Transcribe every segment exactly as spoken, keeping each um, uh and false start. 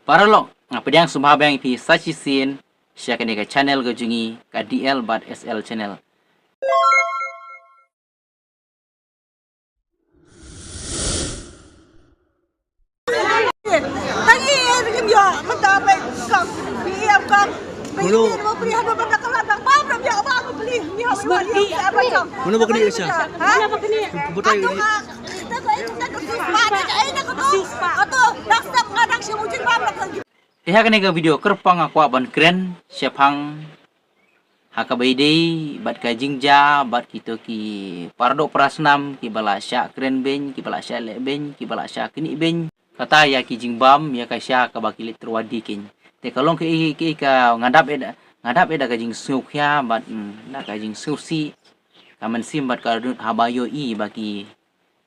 Paralok, nga pdiang sngewbha biang ïa phi sa shisien sha kane ka channel ka jong ngi, ka D L bad S L channel. Te ha kane ka video kyrpang nga kwah ban kren shaphang ha kaba ïadei bad ka jingjia bad kito ki paradoh parasnam kiba la shah kren beiñ, kiba la shah leh beiñ, kiba la shah knieh beiñ. Kata ïa ki jingbam ïa ka sha kaba ki leit tyrwa die keiñ. Te ka long kaei kaei ka nga dap ïa da, nga dap ïa da ka jingsngewkhia bad, mm, da ka jingsngewsih. Ka mynsiem bad ka dohnud haba ïohi ba ki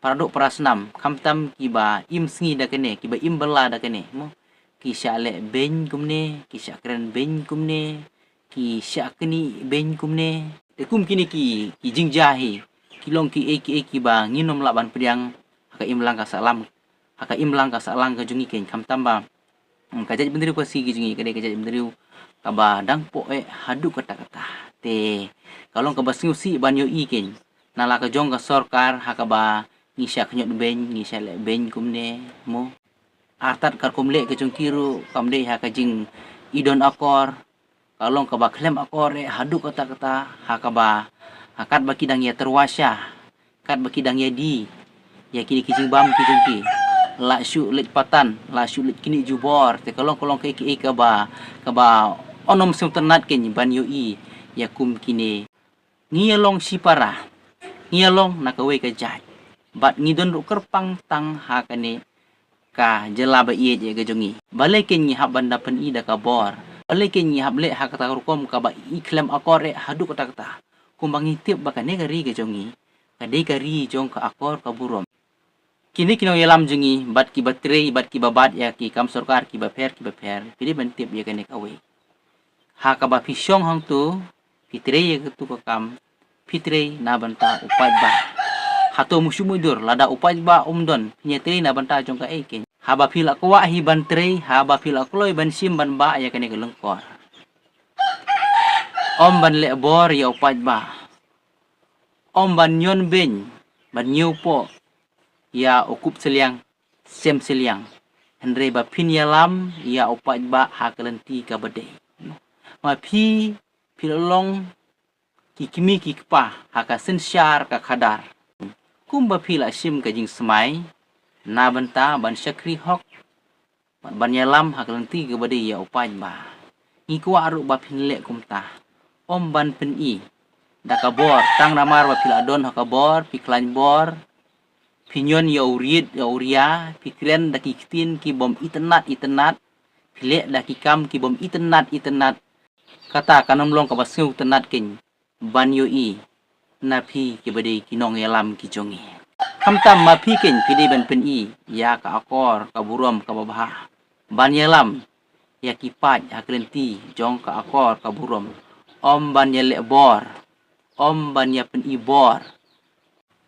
paradoh parasnam, khamtam kiba im sngi da kane, kiba im bylla da kane, mo. Ki shah leh beiñ kumne, ki shah kren beiñ kumne, ki shah knieh beiñ kumne. Te kum kine ki, ki jingjia hi ki long kiei kiei kiba ngin ym lah ban pdiang ha ka imlang ka sahlang, ha ka imlang ka sahlang ka jong ngi keiñ, khamtam ba, mm, ka jaitbynriew Khasi ka jong ngi ka dei ka jaitbynriew kaba dang poi haduh katta katta. Te ka long kaba sngewsih ban ïohi keiñ na la ka jong ka sorkar ha kaba ngi shah khñiot beiñ, ngi shah leh beiñ kumne, mo. Artat ka rukom leh ka jong ki ruh kam dei ha ka jingïadon akor. Ka long kaba khlem akor eh haduh katta katta, ha kaba, ha katba ki dang ïatyrwa sha, katba ki dang ïadie ïa kine ki jingbam ki jong ki, la shu leit patan, la shu leit knieh jubor. Te ka long, ka long kaei kaei kaba, kaba ym sngewtynnat keiñ ban ïohi ïa kum kine. Ngi ïa long shipara, ngi ïa long na kawei ka jait, bad ngi don ruh kyrpang tang ha kane ka jylla ba ïeit ïa ka jong ngi. Balei keiñ ngi hap ban da pyni da ka bor? Balei keiñ ngi hap leh ha kata ka rukom kaba i khlem akor eh haduh katta katta? Kumba ngi tip ba kane ka ri ka jong ngi ka dei ka ri jong ka akor ka burom. Kine ki nongïalam jong ngi bad kiba trei bad kiba bat ïa ki kam sorkar kiba pher kiba pher, phi dei ban tip ïa kane kawei. Ha kaba phi shong hangto, phi trei ïa kato ka kam, phi trei na bynta u paidbah. Hato mutdur lada u paidbah um don, phin ïa trei na bynta jong kaei keiñ? Haba phi la kwah hi ban trei, haba phi la kloi ban shim ban bah ïa kane ka lyngkor, ym ban leh bor ïa u paidbah, ym ban ñion beiñ, ban ñiew poh ïa u kup shiliang, sem shiliang, hynrei ba phin ïalam ïa u paidbah ha ka lynti kaba dei. Ma phi, phi la long ki kmie ki kpa ha ka synshar ka khadar, kumba phi la shim ka jingsmai na bynta ban shakri hok bad ban ïalam ha ka lynti kaba dei ïa u paidbah. Ngi kwah ruh ba phin leh kumta, ym ban pyni da ka bor, tang namar ba phi la don ha ka bor, phi khlaiñ bor, phi ñion ïa u rit ïa u ria, phi kren da ki ktien ki bym itynnat itynnat, phi leh da ki kam ki bym itynnat itynnat. Kata kan ym long kaba sngewtynnat keiñ ban ïohi na phi kiba dei ki nongïalam ki jong ngi. Khamtam ma phi keiñ phi dei ban pyni ïa ka akor ka burom kaba bha, ban ïalam ïa ki paid ha ka lynti jong ka akor ka burom, ym ban ïaleh bor, ym ban ïa pyni bor.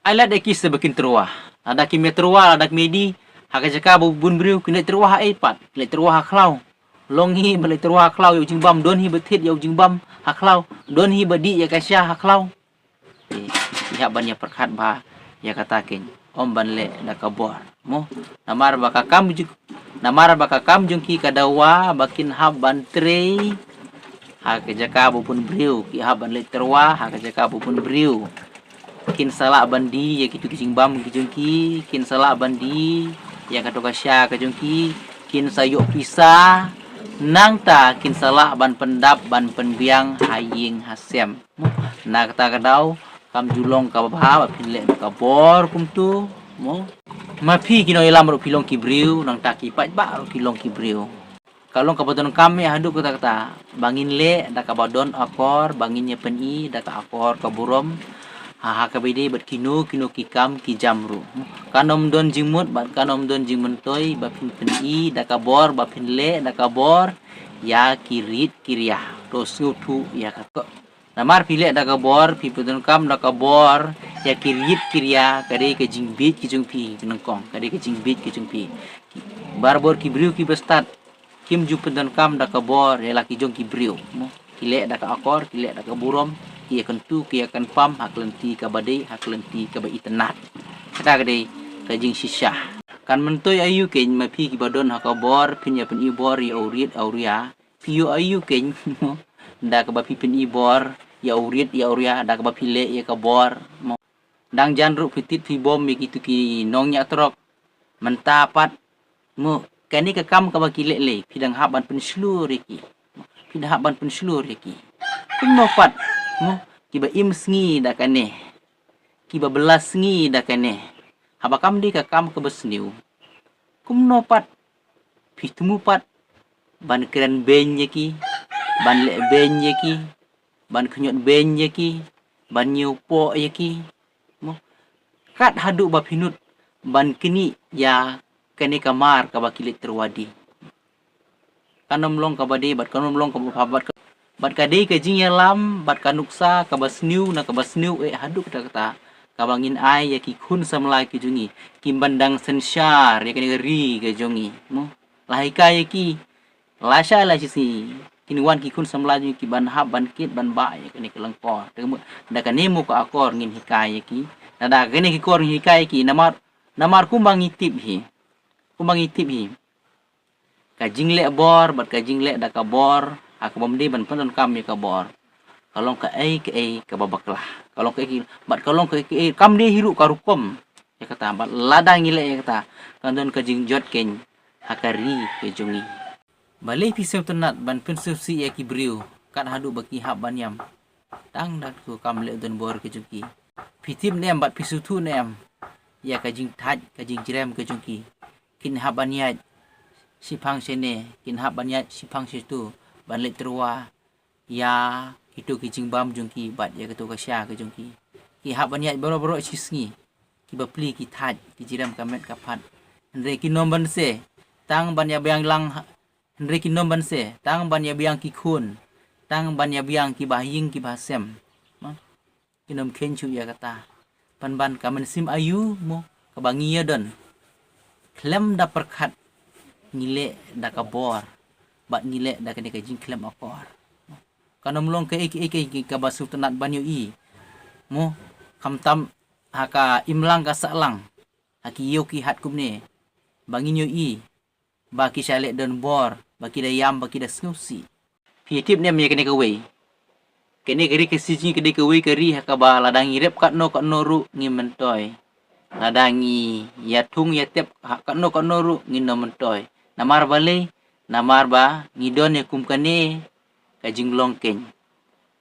Ai lad ïa ki sa ba kin tyrwa. Lada kim ïa tyrwa, lada kim ïa die ha ka jaka ba bun briew, kin leit tyrwa ha ei pat? Kin leit tyrwa ha khlaw. Long hi ba leit tyrwa ha khlaw ïa u jingbam, don hi ba thied ïa u jingbam ha khlaw, don hi ba dih ïa ka sha ha khlaw. Te ngi hap ban ïa pyrkhat bha ïa kata keiñ, ym ban leh da ka bor, mo. Namar ba ka kam jong, namar ba ka kam jong ki ka dawa ba kin hap ban trei ha ka jaka ba bun briew, ki hap ban leit tyrwa ha ka jaka ba bun briew. Kin sa lah ban die ïa kito ki jingbam ki jong ki, kin sa lah ban die ïa kato ka sha ka jong ki, kin sa ïoh pisa, nangta kin sa lah ban pyndap ban pynbiang ha ïing ha sem. Na kata ka daw kam ju long kaba bha ba phin leh da ka bor kumto, mo. Ma phi ki nongïalam ruh phi long ki briew, nangta ki paidbah ruh ki long ki briew. Ka long kaba donkam eh haduh katta katta ba ngin leh da kaba don akor, ba ngin ïa pyni da ka akor ka burom ha, ha kaba ïadei bad kino kino ki kam ki jam ruh. Kan ym don jingmut bad kan ym don jingmyntoi ba phin pyni da ka bor, ba phin leh da ka bor ïa ki rit ki ria. To sngewthuh ïa kato. Namar phi leh da ka bor, phi pyndonkam da ka bor ïa ki rit ki ria, ka dei ka jingbieit ki jong phi, ki nyngkong, ka dei ka jingbieit ki jong phi. Barabor ki briew kiba stad Kim ju pyndonkam da ka bor ïa la ki jong ki briew. Mo, ki leh da ka akor, ki leh da ka burom, ki ïa kyntu, ki ïa kynpam ha ka lynti kaba dei, ha ka lynti kaba itynnad. Kata ka dei ka jingshisha. Kan myntoi aïu kein ma phi kiba don ha ka bor, phin ïa pyn-i bor ïa u riat u ria. Phi ïoh aïu kein, mo, da kaba phi pyn-i bor ïa u riat ïa u ria, da kaba phi leh ïa ka bor, mo. Dang jan ruh phi tit phi bom ïa kitu ki nongñiah trok. Mynta pat, mo, kane ka kam kaba ki leh lei, phi dang hap ban pynshlur ïa ki. Phi dang hap ban pynshlur ïa ki. Kumno pat, mo, kiba im sngi da kane, kiba bylla sngi da kane, haba kam dei ka kam kaba sniew. Kumno pat phi thmu pat ban kren beiñ ïa ki, ban leh beiñ ïa ki, ban khñiot beiñ ïa ki, ban ñiew poh ïa ki, mo. Kat haduh ba phi nud ban knieh ïa kane ka mar kaba ki leit tyrwa die. Kan ym long kaba dei, bad kan ym long kaba bha, bad ka, bad ka dei ka jingïalam bad ka nuksa kaba sniew na kaba sniew eh haduh katta katta, kaba ngin ai ïa ki khun samla ki jong ngi, kim ban dang synshar ïa kane ka ri ka jong ngi, mo. La hikai ïa ki, lashai lashisngi kin wan ki khun samla jong ngi ki ban hap ban kit ban bah ïa kane ka lyngkor. Te mo, da kane mo ka akor ngin hikai ïa ki. Da, da kane ki kor ngin hikai ïa ki, namar, namar kumba ngi tip hi, kumba ngi tip hi, ka jingleh bor bad ka jingleh da ka bor, ha kabym dei ban pyndonkam ïa ka bor, ka long kaei kaei kaba bakla. Ka long kaei kaei, bad ka long kaei kaei, kam dei hi ruh ka rukom ïa kata, bad lada ngi leh ïa kata, kan don ka jingjot kein ha ka ri ka jong ngi. Balei phi sngewtynnad ban pynsngewsih ïa ki briew kat haduh ba ki hap ban ïam? Tang da katu ka kam leh don bor ka jong ki. Phi tip ne em bad phi sngewthuh ne em ïa ka jingthait ka jingjrem ka jong ki? Kin hap ban ïaid shiphang shane, kin hap ban ïaid shiphang shatu, ban leit tyrwa ïa kitu ki jingbam jong ki bad ïa kitu ka sha ka jong ki. Ki hap ban ïaid baroh baroh shisngi, ki bapli ki thait, ki jrem ka met ka phad. Hynrei kin ym banse tang ban ïa biang lang, hynrei kin ym banse tang ban ïa biang ki khun, tang ban ïa biang kiba ha ïing kiba ha sem. Mo? Kin ym kheiñ shuh ïa kata. Pynban ka mynsiem aïu mo kaba ngi ïa don? Khlem da pyrkhat ngi leh da ka bor bad ngi leh da kane ka jingkhlem akor. Kan ym long kaei kaei kaei kaba sngewtynnad ban ïohi, mo, khamtam ha ka imlang ka sahlang, ha ki ïew ki hat kumne, ba ngin ïohi ba ki shah leh don bor, ba ki da ïam, ba ki da sngewsih. Phi tip ne em ïa kane kawei? Kane ka ri ka sijngi ka dei kawei ka ri ha kaba lada ngi rep katno katno ruh ngim myntoi. Lada ngi ïa thung ïa tep ha katno katno ruh ngin ym myntoi. Namar balei? Namar ba ngi don ïa kum kane ka jinglong kein,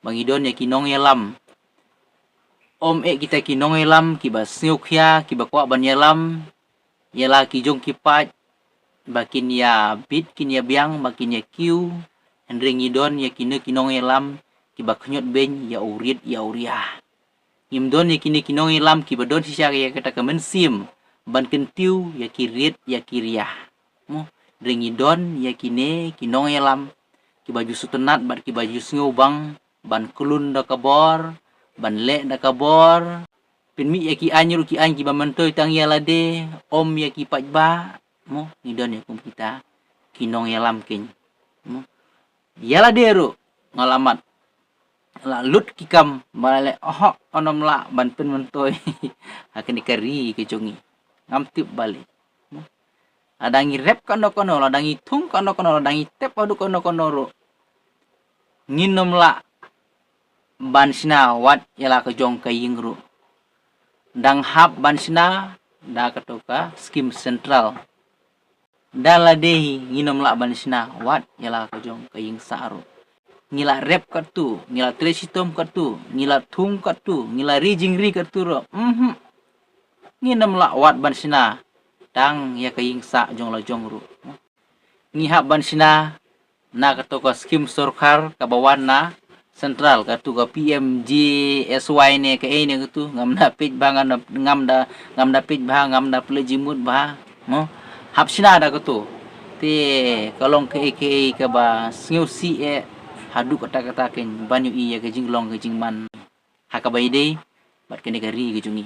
ba ngi don ïa ki nongïalam. Ym eh kita ki nongïalam kiba sngewkhia, kiba kwah ban ïalam ïa la ki jong ki paid, ba kin ïa bit, kin ïa biang, ba kin ïa kiew. Hynrei ngi don ïa kine ki nongïalam kiba khñiot beiñ ïa u riat ïa u ria. Ngim don ïa kine ki nongïalam kiba don shisha ïa kata ka mynsiem ban kyntiew ïa ki riat ïa ki ria. Mo, hynrei ngi don ïa kine ki nongïalam kiba ju sngewtynnad bad kiba ju sngewbang ban klun da ka bor, ban leh da ka bor. Pynmih ïa ki aiñ ruh, ki aiñ kiba myntoi tang ïa lade, ym ïa ki paidbah. Mo, ngi don ïa kum kita ki nongïalam kein. Mo, ïa lade ruh nga la mad, la lut ki kam ba la leh, oh, un ym lah ban pynmyntoi ha kane ka ri ka jong ngi. Ngam tip balei. Mo, lada ngi rep kano kano, lada ngi thung kano kano, lada ngi tep haduh kano kano ruh, ngin ym lah ban shna wat ïa la ka jong ka ïing ruh. Dang hap ban shna da kato ka skim central. Da lade hi ngin ym lah ban shna wat ïa la ka jong ka ïing sah ruh. Ngi la rep katto, ngi la trei shitom katto, ngi la thung katto, ngi la ri jingri katto ruh, mhm, ngin ym lah wat ban shna tang ïa ka ïing sah jong la jong ruh. Ngi hap ban shna na kato ka skim sorkar kaba wan na central, kato ka P M G S Y ne kaei ne kato, ngam da peit bha, ngam da, ngam da, ngam da peit bha, ngam da pynleit jingmut bha. Mo, hap shna da kato. Te ka long kaei kaei kaba sngewsih eh haduh katta katta kein ban ïohi ïa ka jinglong ka jingman ha kaba ïadei bad kane ka ri ka jong ngi.